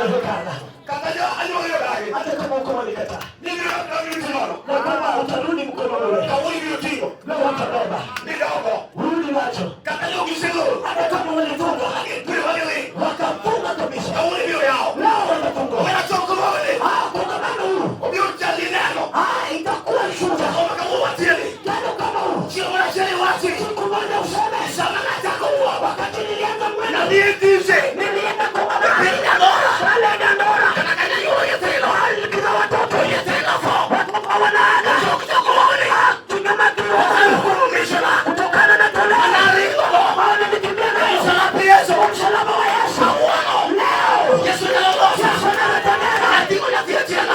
Inawezekana. Kata jo anyuola odagi. Hata kama uko walikataa. Ni biro biro timo. Na kama utarudi mkono ule. Kawuono ibiro ting'o. Leo utabeba. Midongo. Rudi nacho. Kata jo gisegolo. Hata kama walifunga, Gitweyo magiling. wakafunga kabisa. Kawuono ibiro yawo. Leo watafungua. Omera chokruogni. Ah, kongamano huu. Obiro chal gi neno. Ah, itakuwa shuhuda. Koma kawuono watieni. Tendo kama huu. Chieng' moro achiel iwachi. Siku moja useme, Sama nachako wuoth. wakati nilianza mwendo, Nadhi e tije. nilienda E kongamano. piny Dandora. Pale Dandora. Kata kanyo yudo nyithindo. Alikiza watoto. Nyithindo tho. Watoto wanaaga. Chok chokruogni. Ah, tunyamaziwe. Kuom misona. Kutokana na toleo. Anaringogo. Ambao nilikimbia nayo. Msalaba Yesu. Msalaba wa Yesu. Kawuono. Leo. Yesu nyalo losa. Yesu anaweza nena. Ating'o nyathi achiel.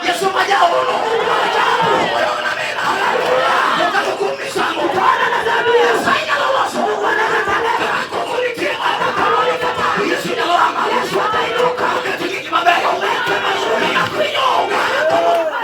Yesu ma jaono. Oyona mina. Kokalo kuom misango. Kutokana na dhabihu. Nyasaye nyalo loso. Mungu anaweza nena. Koko nitie. Hata kama ulikataa. Yesu nyalo ama. Yesu atainuka. Oketo gik mabeyo. Weke mazuri. Ng'at winyo.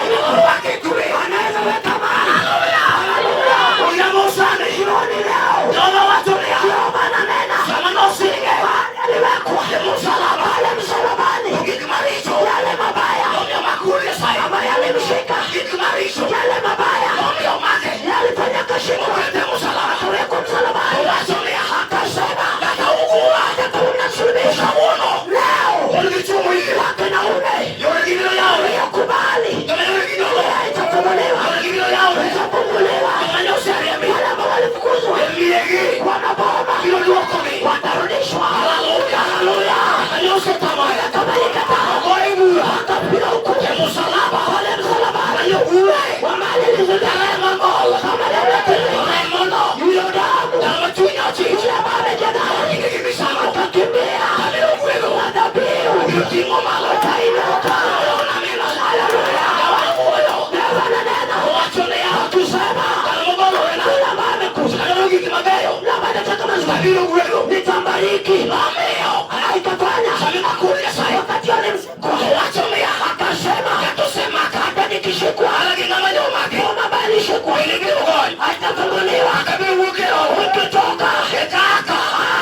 Inyalo rwake e kwe. Anaweza weka mahali. Haleluya. Haleluya. Odhiambo sani. Jioni leo. Jehova wacho niya. Jehova ananena. Sama nosinge. Mahali aliwekwa. E msalaba. Pale msalabani. Gik maricho. Yale mabaya Nomiyo makuri Nyasaye. ambayo yalimshika. Gik maricho. Yale mabaya Nomiyo omake. yalifanya akashikwa. Okete e msalaba. Akawekwa msalabani. Owacho niya. Akasema Kata ugura. hata kama mnasulubishwa Kawuono. leo, Un gi chwo moyie. wake na ume Yore gi biro yawore. kubali Joma yore gi nyolo. itafunguliwa, Yore gi biro yawore. itafunguliwa. Joma ne oseriembi. Wale ambao walifukuzwa E miegi. kwa maboma Biro duokogi. watarudishwa. Haleluya. Haleluya! Kata ne osetamore. Kama ilikataa Ogoye bura. wakapiga E ukuta msalaba. pale msalabani, Mane ogure. wa mali ilizotolewa Remo mol. kama damu ya Kristo, Remo no. hiyo damu Dama chuny ochich. yule ambaye amejaa Ringe gi misango. akakimbia Abiro gwedho. na dhabihu Abiro ting'o malo. akainuka. Oyona mina. Haleluya! Jawar wuoyo. Leo ananena Owacho niya. akisema Kar mogolorena. yule ambaye amekufa Adwaro gik mabeyo. yule ambaye anataka mazuri Abiro gwedho. nitambariki. Omiyo. Haitafanya Sama imakuri Nyasaye. wakati alimshikwa Owacho niya. akasema Kata osemaka. hata nikishikwa Ala gi ng'ama ne omake. kama ambaye alishikwa Bende ibiro gony. haitafunguliwa. Akabiro wuok e rogo. Ukitoka E kaka.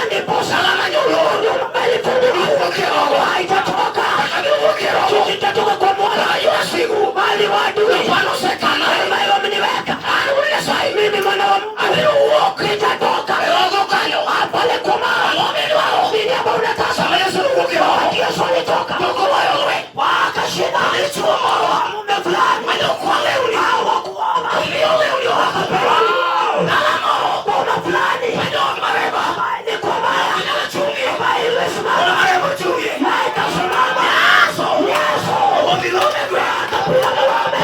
ndipo Salama nyoloro. nyumba ilifunguliwa Wuok e rogo. haitatoka. Akabiro wuok e rogo. Sitatoka kwa Bwana Kaka bali waadui Jopano osekana. ambaye wameniweka An wuod Nyasaye. mimi mwana wa Mungu Abiro wuok. nitatoka E rogo kanyo. pale kwa mawe. Ang'o midwaro? Nini ambao unataka? Sama Yesu nowuok e rogo. Wakati Yesu alitoka Nokoloyo lweny. wakashinda Dichuo moro. mume fulani Mane okwa lewni. hawakuomba Omiyo lewni akapewa Dala moro. boma fulani Mane od mareba. ambaye ni kwa maya Onyalo chung'ie. ambaye ilisimama Od mareba ochung'ie. na ikasimama. Yesu. Yesu Ogo milome gwe. akapiga milome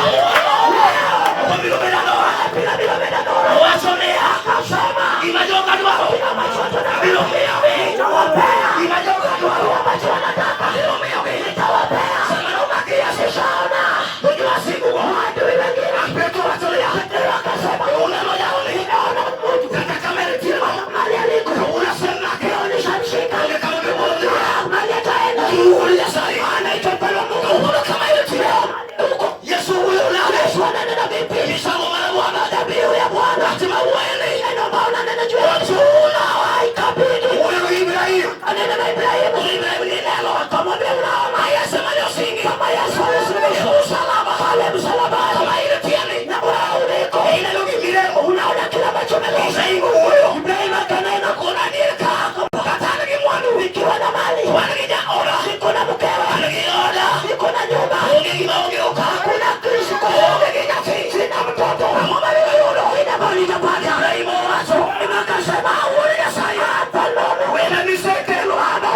Ogo milome dadora. piga milome na dora Owacho niya. akasema Gima joga dwaro. kila ambacho wanataka Abiro miyogi. nitawapea Gima joga dwaro. kila ambacho wanataka Abiro miyogi. nitawapea. Sama nomaki Yesu. Nishaona To jowasigu go. maadui wengine. Petro wacho niya. Petro akasema Uneno jaoni. ninaona mtu Kata kama nitie malo. mali aliko Kawuono asemake. leo nishamshika Onge kama gimoro mali ataenda Wuod Nyasaye. anaitwa mfalme wa Mungu Kawuono kama intie. huko Yesu wuoyo nade. Yesu ananena vipi? Misango mar Bwana. Dhabihu ya Bwana Wach ma wuoyeni. neno ambao unanena juu yake Ochuno. haikabidi Wuoyo gi Ibrahim. anena na Ibrahimu Ibrahim ni neno. akamwambia unaona Yesu mane osingi. kama Yesu alisulubishwa Msalaba. pale msalabani Kama intieni. na wewe uliko Ineno gimiremo. unaona kila ambacho umekosa. Ibrahim owuoyo. Ibrahimu akanena Kona adier ka. Kata an gi mwandu. nikiwa na mali To an gi jaoda. niko na mkewe An gi oda. niko na nyumba Onge gima onge oka. hakuna Kristo Onge gi nyathi. sina mtoto Ang'o mabiro yudo? sina mali nitapata Ibrahim owacho. Ibrahimu akasema Wuod Nyasaye. mfalme wa Mungu Wena misekelo. ama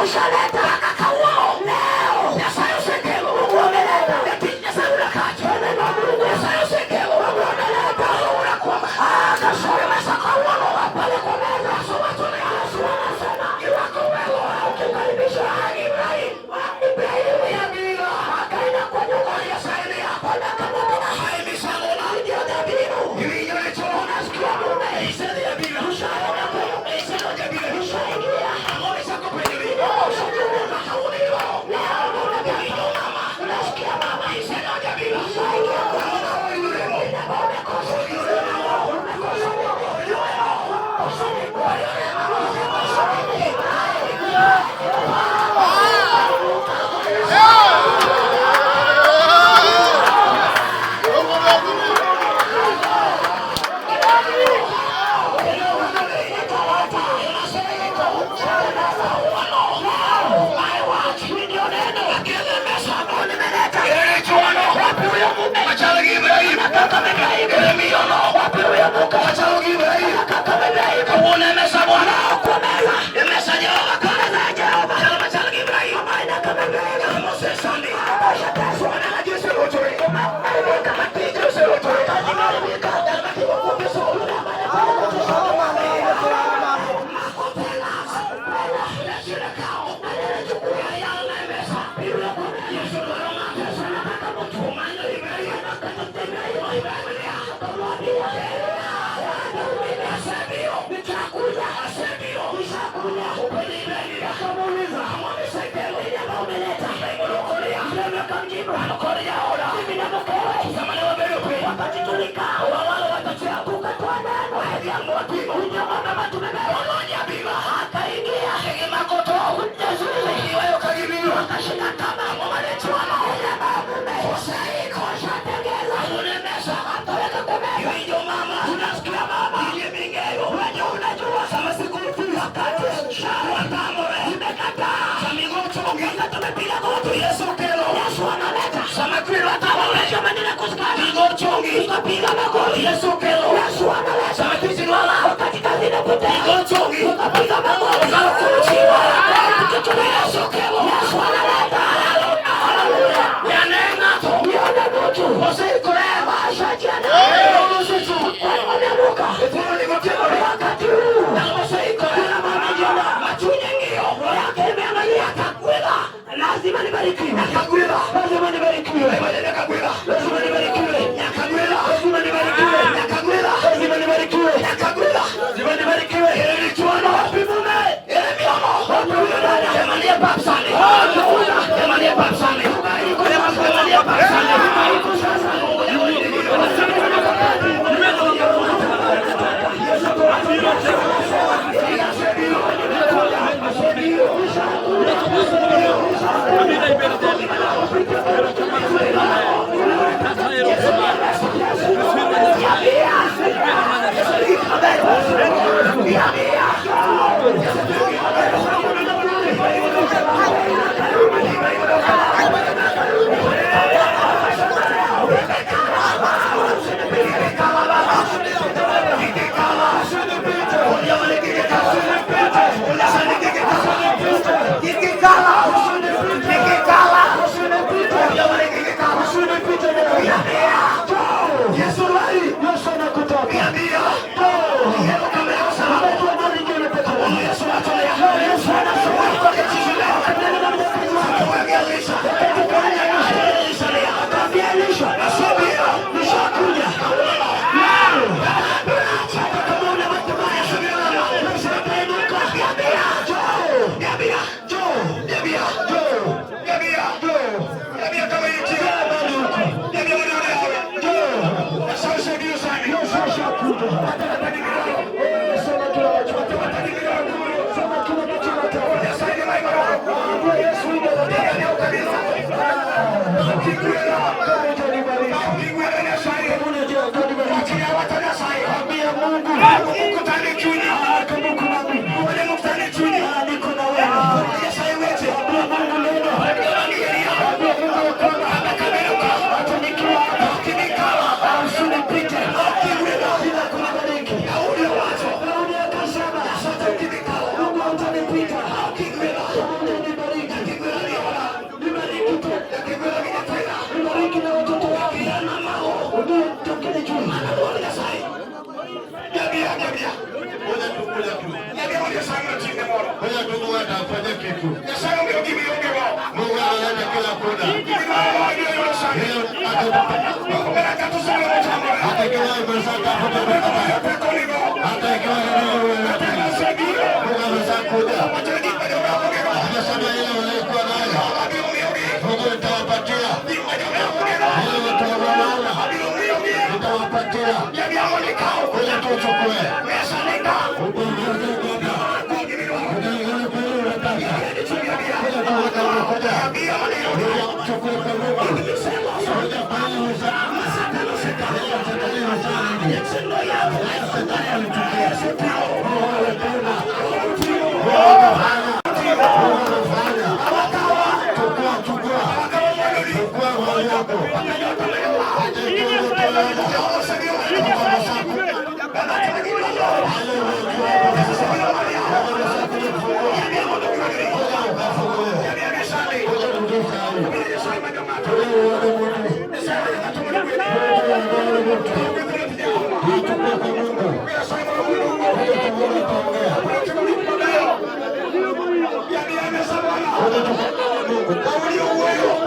Mungu.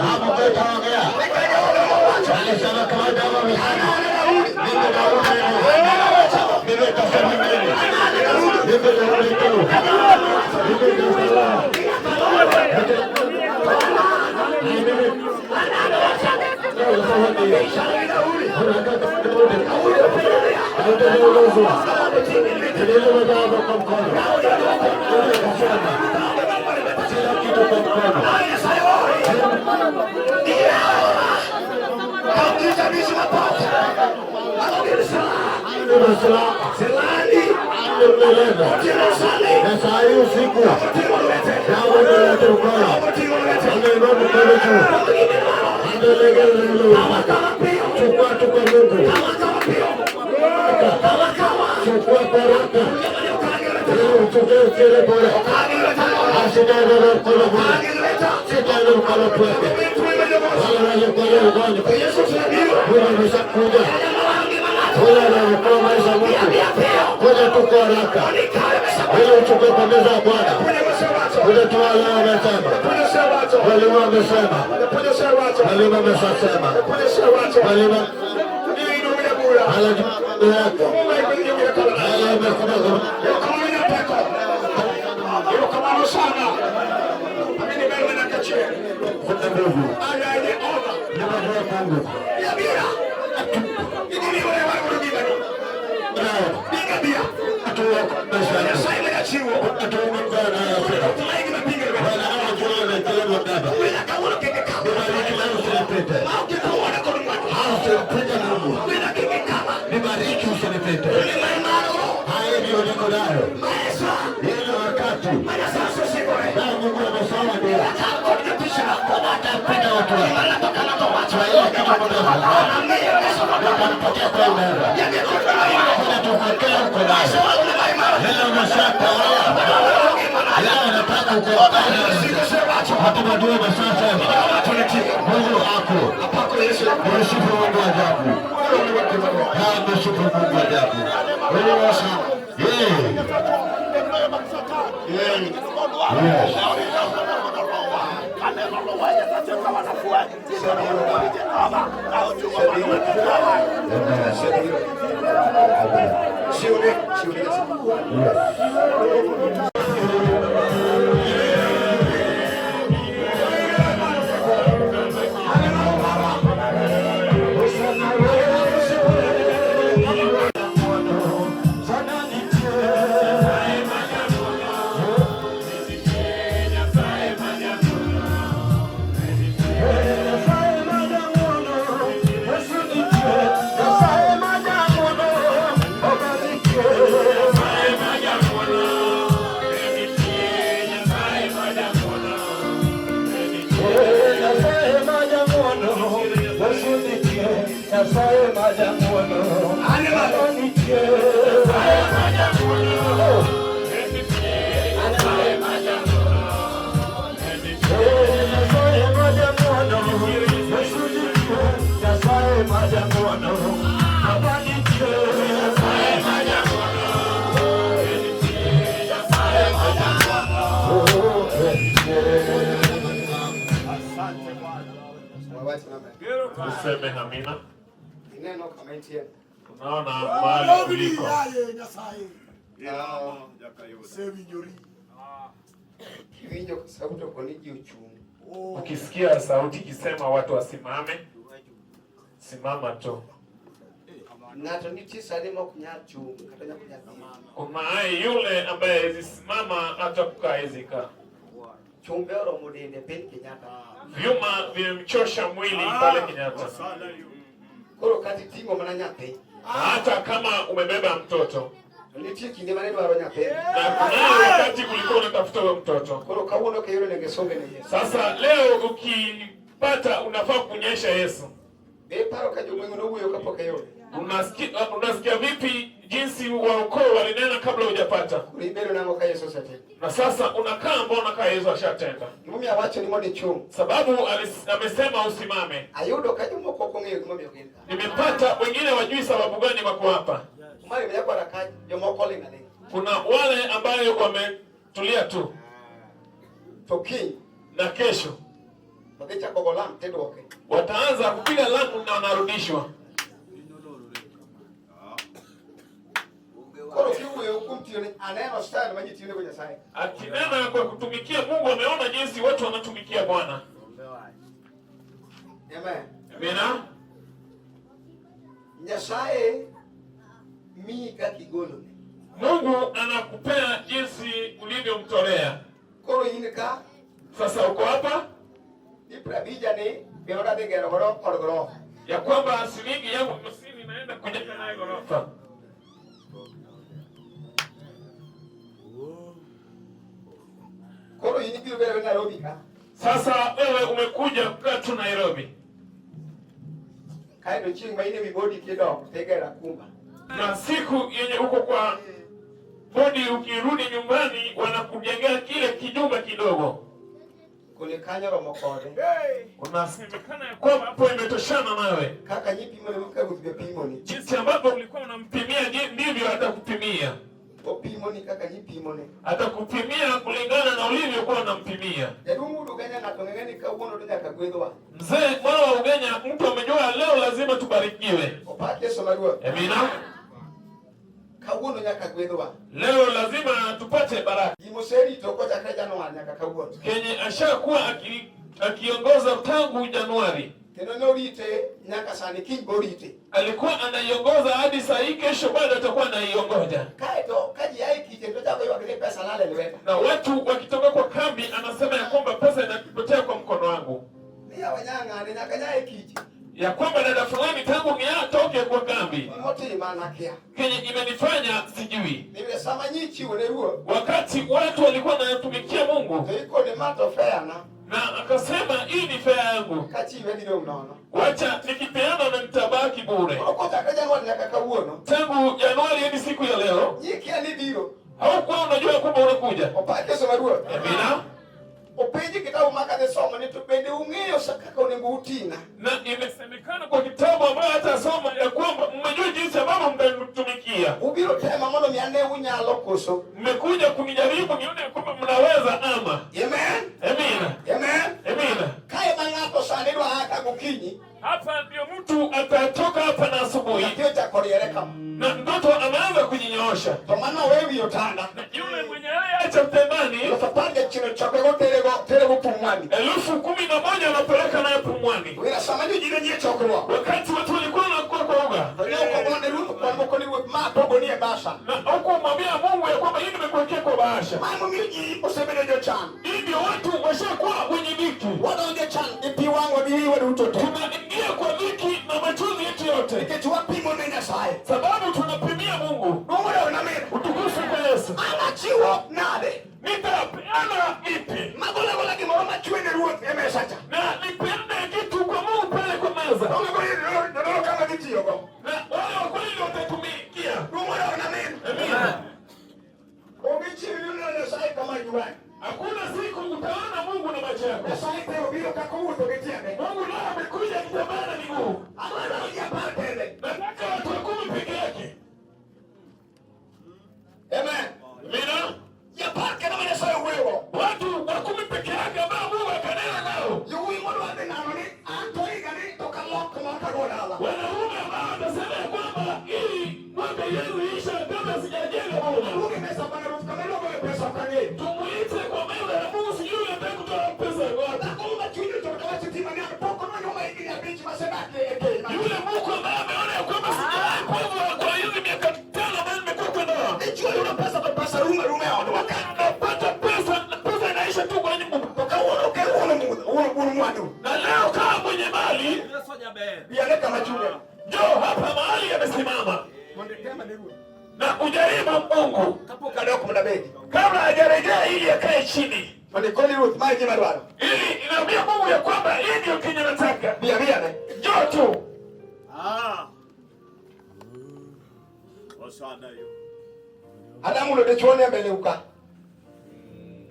Hapo utaongea. Alisema kama dawa amesema. Mimi Daudi. Mimi tasema mimi. Mimi Daudi tu. Mimi Daudi. Usiku chukua tu kwa Mungu, chukua baraka, uchukue uchele bora, asitaende mkono bure, sitaende mkono pweke, wala mkono ugonjwa. Bwana ameshakuja, Bwana anaokoa maisha mtu, kuja tu kwa haraka, ili uchukue kwa meza ya Bwana. Kuja tu wale wamesema, walimu wamesema, walimu wameshasema, walimu anajua yako, haya imekuja. Kuna nguvu nimejua Mungu nibariki usinipite. Haya ndio niko nayo ile wakati na Mungu amesema ndio atapenda watu wake. Wakampatia kwa mera. Kuna tukokea uko nayo. Leo umeshatawala. Leo nataka ukopane. Hata madui wameshasema. Mungu wako. Msifu Mungu ajabu. Msifu Mungu ajabu. Yeah. Yes. Tuseme amina. Neno kama intie. Unaona mahali kuliko. Kiwinjo sauti koni ji ochung'. Ukisikia sauti ikisema watu wasimame, simama tu. Ng'ato nitie sani ma ok nyal chung' kata ok nyal dhi. Kunaye yule ambaye hawezi simama hata kukaa hawezi kaa. Chumbe oromo dende piny Kenyatta. Vyuma vimemchosha mwili pale Kenyatta. Koro kata iting'o mana nyathi. Na hata kama umebeba mtoto To nitie kinde mane dwaro nyathi. na kunaye wakati kulikuwa unatafuta huyo mtoto. Koro kawuono kayudo onego isombe ne Yesu. Sasa leo ukipata unafaa kunyesha Yesu. Be iparo ka jogweng'u nowuoyo kapok ayude? Unasikia vipi jinsi wa ukoo walinena kabla hujapata? Koro ibedo nang'o ka Yesu osetimo? Na sasa unakaa mbona kaa Yesu ashatenda? Gimomiyo awacho ni mondo ichung'. Sababu amesema usimame. Ayudo ka jomoko ok ong'eyo gimomiyo gin ka. Nimepata wengine wajui sababu gani wako hapa. Mae nyakwara ka jomoko oling' aling'a. Kuna wale ambayo wametulia tu, To kiny na kesho To gichako go lam tidwoke. Wataanza kupiga lamu na wanarudishwa. Koro kiwuoyo kuom tiyo ne aneno style ma ji tiyonego Nyasaye. Akinena kwa kutumikia Mungu, ameona jinsi watu wanatumikia Bwana. Amen. Amina. Nyasaye miyi kaka igolone. Mungu anakupea jinsi ulivyomtolea. Koro in ka Sasa uko hapa ni 50 ni be oda dhi gero godo od gorofa. ya kwamba shilingi yangu 50 naenda kujenga nayo ghorofa. Koro in ibiro bedo Nairobi ka. Sasa wewe umekuja kukaa tu Nairobi, Kaeto chieng' ma in ewi bodi kidok tigero akumba. Na siku yenye uko kwa bodi, ukirudi nyumbani wanakujengea kile kijumba kidogo. Kone kanyo romo kode. Unasemekana ya kwamba hapo imetoshana nawe. Kaka nyipimone ka ruoth be pimoni. Jinsi ambavyo ulikuwa unampimia ndivyo atakupimia. Opimoni kaka nyipimone. Atakupimia kulingana na ulivyokuwa unampimia. Jaduong' wuod Ugenya ng'ato ng'e ni kawuono to nyaka gwedhwa. Mzee mwana wa Ugenya, mtu amejua leo lazima tubarikiwe. Opak Yesu ma Ruoth. Amina. Kawuono nyaka gwedhwa. Leo lazima tupate baraka. Gimoserito kochakre Januar nyaka kawuono. Kenye ashakuwa akiongoza tangu Januari. Kendo norite nyaka sani kiny borite. Alikuwa anaiongoza hadi saa hii, kesho bado atakuwa anaiongoja. Kaeto ka ji ae kiche to chako ywak ni pesa lal e lweta. Na watu wakitoka kwa kambi, anasema ya kwamba pesa inapotea kwa mkono wangu. Ni yawa nyang'ane nyaka nyae kiche. Ya kwamba dada fulani tangu niatoke kwa kambi, Gimotima nakia. kenye imenifanya sijui. Ni sama nyichiwo ne ruoth. Wakati watu walikuwa wanatumikia Mungu To ikone ma to fair na. na akasema hii ni fea yangu, Kachiwe gidong' nono. wacha nikipeana na nitabaki bure. Koro kochakre Januar nyaka kawuono. Tangu Januari hadi siku ya leo Nyikia ni biro. haukuwa unajua kwamba unakuja. Opak Yesu ma Ruoth. Amina. Openji kitabu ma kadhi somo ni to bende ung'eyo sa kaka onego uting'a. Na imesemekana kwa kitabu ambayo hata soma ya kwamba mmejua jinsi ambavyo mtamtumikia. Ubiro tema mondo mi ane unyalo koso. Mmekuja kunijaribu nione ya kwamba mnaweza ama. Amen. Amina. Amen. Amina. Kae ma ng'ato sani dwa a ka gokinyi. Hapa ndio mtu atatoka hapa na asubuhi Nyathi ochako riere kama. Na mtoto ameanza kujinyoosha. To mano we wi otanda. Na yule mwenye acha mtembani 10,000 ochokego terego Pumwani. 11,000 anapeleka nayo Pumwani. Wira sama ji ne nie chokruok. Wakati watu walikuwa wanakuwa kwa uga. To ne ok ogone ruoth kwan moko ni ruoth ma pogo nie bahasha. Na huku mwambia Mungu ya kwamba hii nimekuwekea kwa bahasha. Ma emomiyo ji osebedo jochan. Hii ndio watu washakuwa wenye dhiki. Wadonjo chan gi pi wang'wa gi wiwa duto te. Tunaingia kwa dhiki na machozi yetu yote. Nikech wapimo ne Nyasaye. Sababu tunapimia Mungu. Duong' odogo na min. Utukufu kwa Yesu. Anachiwo nade? Nitapeana vipi? Magolo agola gimoro machwe ne ruoth e mesa cha. Na nipeane kitu kwa Mungu pale kwa meza. Onge go jodolo kama gitiyogo. Na wale wa kweli watatumikia. Duong' odogo na min. Amina. Onge chieng' mineno Nyasaye kama ywak. Hakuna siku utaona Mungu na macho yako. Nyasaye pe obiro kaka owuotho gi tiende. Mungu naye amekuja akitembea na miguu. Adwaro ji 10 kende. Nataka watu 10 peke yake. Amen. Amina. Ji 10 kende ma Nyasaye owuoyogo. Watu 10 peke yake ambao Mungu akanena nao. Yowuoyi modwa dhi nano ni an to higani to kalok ma ok ago dala. Wanaume ambao watasema ya kwamba hii mwaka yenu isha kabla sijajenga boma. Luongi mesa bana ruoth kama iluongo e pesa ok ang'eyo. Tumuite kwa meza ya Mungu, sijui anataka kutoa pesa wapi. Dhako ma chunye ochopo kawacho tima ni an pok onwanyo ma higni 5 masedakie e keny ma. Yule Mungu ambaye ameona ya kwamba sijawahi kuoa kwa hizi miaka 5 ambayo nimekuwa kwa ndoa. Dichuo yudo pesa to pesa rumo aruma e odwa ka. Anapata pesa na pesa inaisha tu kwa nyumba. To kawuono ok en wuon mwandu. Na leo kama mwenye mali, Bi ane kama chunye. njoo hapa mahali amesimama. Mondo item ane ruoth. Na ujaribu Mungu Kapok adok mondo abedi. kabla hajarejea ili akae chini. Mondo ikoni ruoth ma e gima adwaro. Ili inaambia Mungu ya kwamba hii ndio kenye nataka. Bi abi ane. Njoo tu. Adamu no dichuo ni e mbele uka.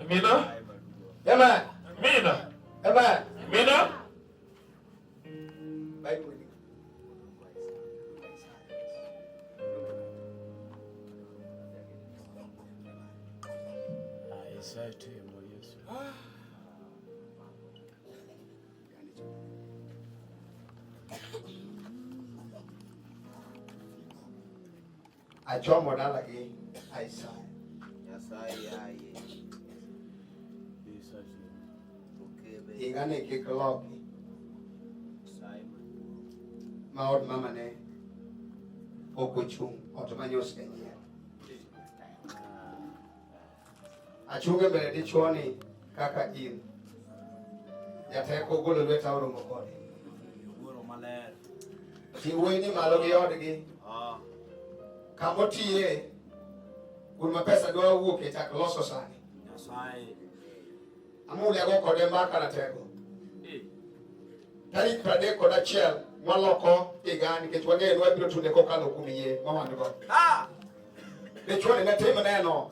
Amina. Amen. Amina. Amen. Amina. Bible. Achomo dalagi Isaya. Nyasaye yaye. Higani kik loki ma od mama ne ok ochung' ot manyos e nyiewo. Achung' e mbele dichuo ni kaka in. Jateko ogolo lweta oromo kode. Wuoro maler. Ti wuoyi ni malo gi odgi. Kamotiye kun ma pesa dwa wuok e chak loso sani. Nyasaye. Amule ago kode mbaka ratego. Tarik 31 waloko higa nikech wang'eyo ni wabiro tunde kokalo kuom yie ma wan go. Dichuo ni ne tim neno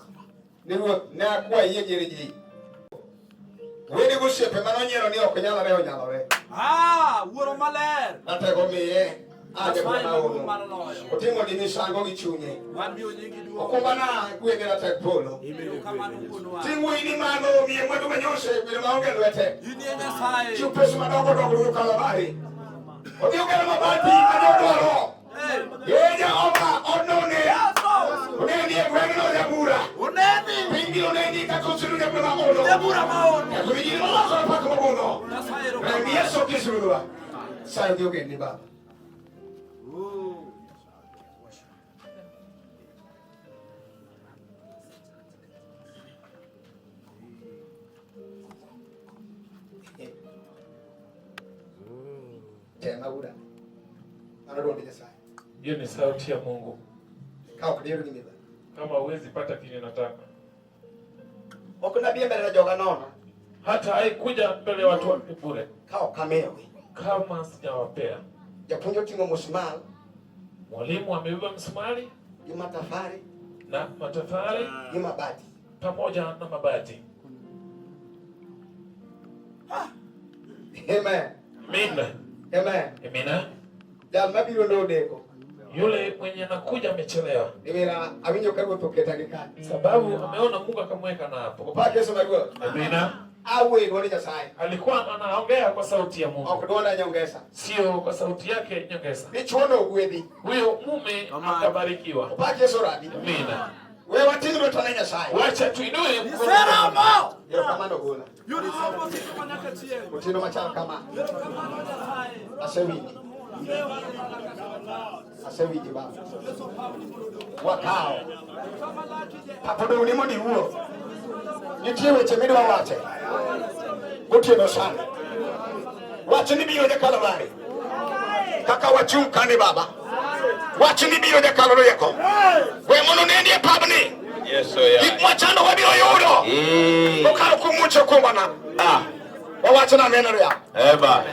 ni ruoth ne akwa yie dier ji. Wede gosiepe manonyiero ni ok nyalore onyalore. Wuoro maler. Ratego miye aje Nyasaye kuoma maduong' ono. mar loyo. Otimo ni misango gi chunye. Wan miyo nyingi duong'. Okumbana gwedhe ratek polo. Erokamano wuonwa. Ting' wuoyi ni malo miye mwandu manyose bedo maonge lwete. In e Nyasaye. Chiw pesa madongo dongo ruoth Kalabari. Odhi ogero mabati mane odwaro. Hey. Ee Jehova odno oneya. Oneni e gweng'no jabura. Oneni. Piny biro neni kaka oseru jabura maono. Jabura maono. Kendo ji noloso pak mogundho. Nyasaye Rem erokamano. Yesu Kristo Ruodhwa. Sayo dhi ogendni Baba. Tema ura. Mano dwond Nyasaye. Hiyo ni sauti ya Mungu. Ka ok diyud gima idwaro. Kama huwezi pata kile nataka, Ok nabi e mbele joga nono. hata haikuja mbele ya watu wake bure, Ka ok amiyogi. kama sijawapea. Japuonj oting'o musmal Mwalimu amebeba msumari gi matafari na matofali gi mabati. pamoja na mabati. Amen. Amina, Amen. amina. Jal mabiro nodeko. Yule mwenye anakuja amechelewa, Niwera awinjo ka ruoth oketa gi kanyo. sababu ameona Mungu akamweka na hapo. Opak Yesu ma Ruoth. Amina. Awuoyo e dwond Nyasaye. Alikuwa anaongea kwa sauti ya Ok Mungu, dwonda nyongesa. sio kwa sauti yake nyongeza. Dichuo ogwedhi. Huyo mume akabarikiwa. Opak Yesu rabi. Amina. We wating' lwetwa ne Nyasaye. Wacha tuinue mkono. Iseramo. Erokamano gola. Yud somo siko manyaka chieng'. Otieno machal kama. Erokamano Nyasaye. Asewinji. Asewinji baba. Wakawo. Papa dong' ni mondo iwuo. Nitie weche midwa wache. Gotieno sana. Wach ni biro Jakalwari. Kaka wachung' kani baba. Wach ni biro Jakalo rieko. We mondo nendi e pabni. Yesu ya. Gik mwachando wabiro yudo. Kokalo kuom muche okumbana. Wawacho na neno ya. Eba.